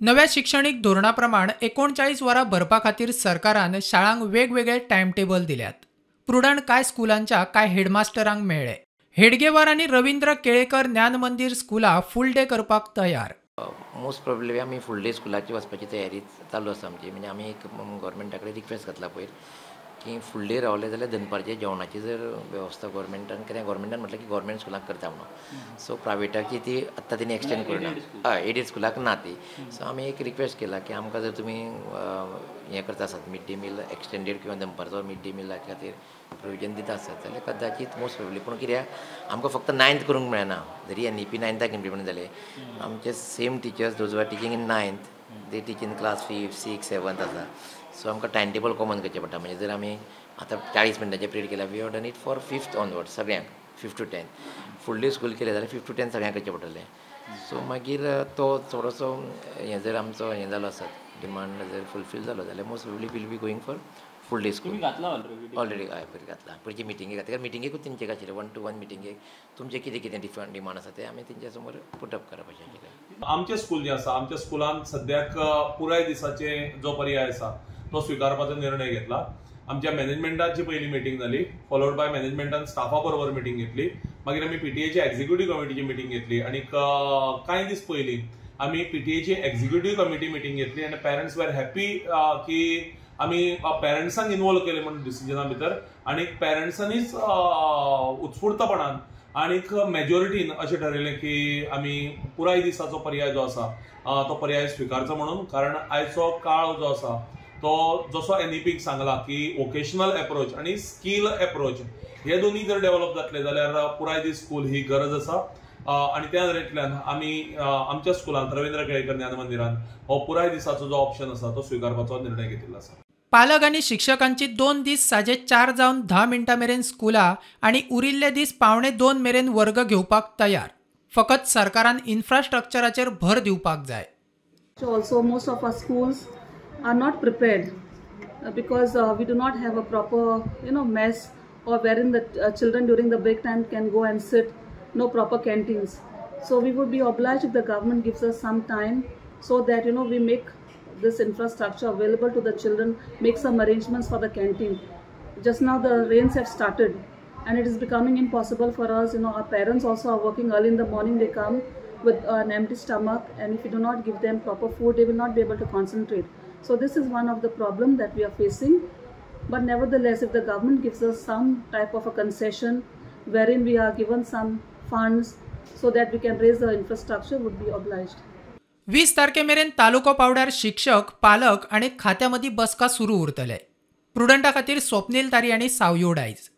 नव्या शिक्षणीक धोरणा प्रमाण 39 वरां भरपा खातीर सरकारान शाळांक वेगवेगळे टायम टेबल दिल्यात. प्रुडंट कांय स्कुलांच्या कांय हेडमास्टरांक मेळ्ळे. हेडगेवार आनी रवींद्र केळेकर ज्ञान मंदीर स्कुलां फूल डे करपाक तयार. मोस्ट प्रोबेबली आमी फूल डे स्कुलाची वचपाची तयारी चालू आसा आमची. म्हणजे आमी एक गव्हर्मेंटा कडेन रिक्वेस्ट घातला पयर की फूल डे रावले जाल्यार दनपारच्या जेवणाची जर वेवस्था गव्हर्मेंटान, कित्याक गव्हर्मेंटान म्हटलें की गव्हर्मेंट स्कुलाक करता म्हणून, सो प्रायवेटाची ती आत्तां तेणी एक्सटेंड करुना, हय एडेड स्कुलाक ना ती. सो आमी एक रिक्वेस्ट केला की आमकां जर तुमी हें करता आसत मिड डे मील एक्सटेंडेड किंवा दनपारचो मिड डे मिला खातीर प्रोविजन दिता आसत जाल्यार कदाचीत मोस्ट प्रोबेबली. पूण कित्याक आमकां फक्त 9th करूंक मेळना, जरी NEP 9th implement जाले, आमचे same teachers those are teaching in 9th they teach in class 5th, 6th, 7th आसा. सो आमकां टायम टेबल कॉमन करचें पडटा. म्हणजे जर आमी आतां 40 मिनटांचें पिरियड केला, we have done it for 5th onward सगळ्यांक, 5th to 10th. Full day school केलें जाल्यार 5th to 10th सगळ्यांक करचें पडटलें. सो मागीर तो थोडोसो हें जर आमचो हें जालो आसत, डिमांड जर फुलफील जालो जाल्यार most probably will be going for full day school. Already हय पयर घातला, पयरचे मिटिंगेक घातला. मिटिंगेकूच तेंचे आशिल्लें 1 to 1 मिटिंगेक तुमचें कितें कितें डिफरंट डिमांड आसा तें आमी तेंच्या समोर पुटअप करपाचें आशिल्लें. आमचें स्कूल जें आसा, आमच्या स्कुलान सद्याक पुराय दिसाचे जो पर्याय आसा तो स्विकारपाचो निर्णय घेतला. आमच्या मॅनेजमेंटाची पयली मिटींग जाली, फॉलोड बाय मॅनेजमेंटान स्टाफा बरोबर मिटींग घेतली, मागीर आमी PTA executive कमिटीची मिटींग घेतली आनी कांय दीस पयलीं आमी PTA executive committee meeting घेतली आनी पेरंट्स वर हॅपी की आमी पेरंट्सांक इनवॉल्व केले म्हणून डिसिजना भितर आनी पेरंट्सांनीच उत्स्फूर्तपणान आनीक मेजॉरिटीन अशें ठरयलें की आमी पुराय दिसाचो पर्याय जो आसा तो पर्याय स्विकारचो म्हणून. कारण आयचो काळ जो आसा तो जसो NEP सांगला की वोकेशनल एप्रोच आनी स्कील एप्रोच हे दोन्ही जर डेव्हलप जातले जाल्यार पुराय दीस स्कूल ही गरज आसा. आनी त्या नदरेंतल्यान आमी आमच्या स्कुलांत रवींद्र केळेकर ज्ञान मंदिरान हो पुराय दिसाचो जो ऑप्शन आसा तो स्विकारपाचो निर्णय घेतिल्लो आसा. पालक आनी शिक्षकांची 2 दीस 4:30 जावन 10 मिनटां मेरेन स्कुलां आनी उरिल्ले दीस 1:45 मेरेन वर्ग घेवपाक तयार. फकत सरकारान इन्फ्रास्ट्रक्चराचेर भर दिवपाक जाय. Also most of our schools are not prepared because we do not have a proper mess or wherein the children during the break time can go and sit, no proper canteens. So we would be obliged if the government gives us some time so that we make this infrastructure available to the children, make some arrangements for the canteen. Just now the rains have started and it is becoming impossible for us. Our parents also are working early in the morning, they come with an empty stomach, and if you do not give them proper food, they will not be able to concentrate. So this is one of the problem that we are facing. But nevertheless, if the government gives us some type of a concession wherein we are given some funds so that we can raise the infrastructure, would be obliged. 20 तारखे मेरेन तालुको पावड्यार शिक्षक, पालक आनी खात्या मदीं बसका सुरू उरतले. प्रुडंटा खातीर स्वप्नील तारी आनी सावयो डायज.